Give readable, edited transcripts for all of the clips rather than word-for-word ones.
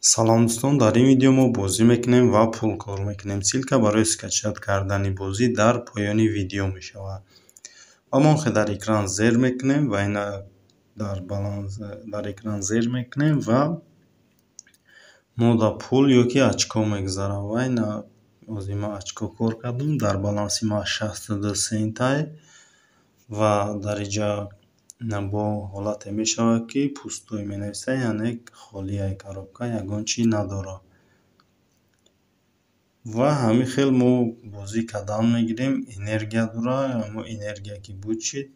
Салом, дӯстон! Дар ин видео мо бозӣ мекунем ва пул кор мекунем. Ссылка барои скачать кардани бозӣ дар поёни видео мешавад. Ва мо дар экран зер мекунем ва ина дар баланс дар экран зер мекунем ва мо да пул ёки очко мегузарам. Ва ина ҳозир ман очко кор кардам, дар баланси ман 62 центай. Ва дар инҷа бо ҳолате мешавад, ки пустой менависад, яъне холияи коробка, ягон чиз надорад. Ва ҳамин хел мо бозӣ кардан мегирем. Энергия дорад, ҳамо энергия ки буд шид,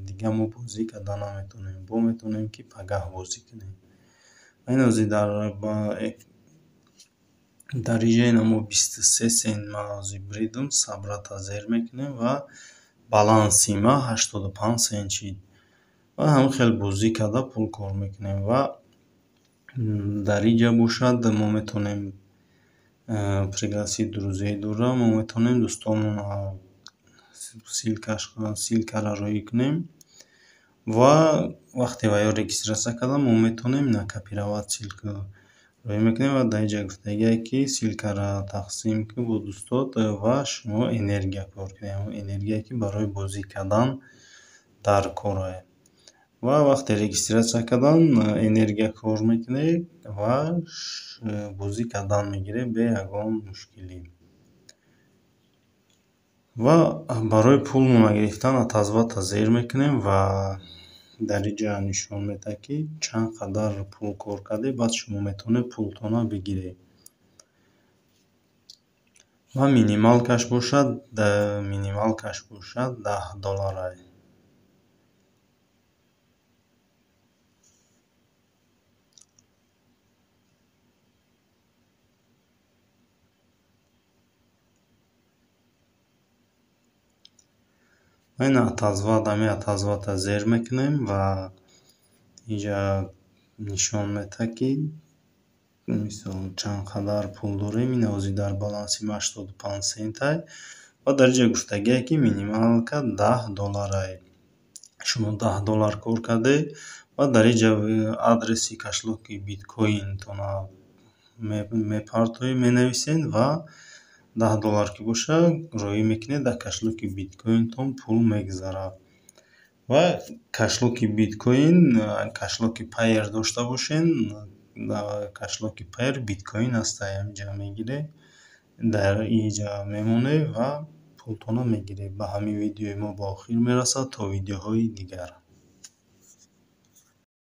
дига мо бозӣ кардан наметавонем. Бо метавонем, ки пагаҳ бозӣ кунем. Ин ҳозир дар инҷа ина мо 23 цент ман ҳозир бридум, собрать-а зер мекунем ва баланси ман 85 цент шид. Ва ҳамин хел бозӣ карда пул кор мекунем. Ва дар инҷа бошад, мо метавонем пригласить друзей дора, мо метавонем дӯстонмонро ссылкаро роӣ кунем ва вақте ва ё регистрация кардам, мо метавонем на копировать ссылку роӣ мекунем. Ва дар инҷа гуфтагиае, ки ссылкаро тақсим кун бо дӯстот ва шумо энергия кор кунед, ҳамон энергияе, ки барои бозӣ кардан дар корае. Ва вақте регистрация кардан, энергия кор мекунед ва бозӣ кардан мегиред бе ягон мушкилӣ. Ва барои пулмонро гирифтан отозвать-а зер мекунем ва дар инҷа нишон медиҳад, ки чанд қадар пул кор кардед, баъд шумо метавонед пултонро бигиред. Ва минималкаш бошад 10 долларай. Ин отозвать, ҳамин отозвать-а зер мекунем ва инҷа нишон медиҳад, ки мисол чанд қадар пул дорем. Ин ҳозир дар баланси ман 85 центай ва дар инҷа гуфтагие, ки минималка 10 долларай. Шумо 10 доллар кор кардед ва дар инҷа адреси кошелёки биткоинтонро мепартоед, менависед ва 10 доллар ки бошад, роӣ мекунед, дар кошелёки биткоинтон пул мегузарад. Ва кошелёки биткоин, кошелёки Payeer дошта бошед, дар кошелёки Payeer биткоин ҳаста, ҳаминҷа мегиред, дар инҷа мемонед ва пултонро мегиред. Ба ҳамин видеои мо ба охир мерасад. То видеоҳои дигар.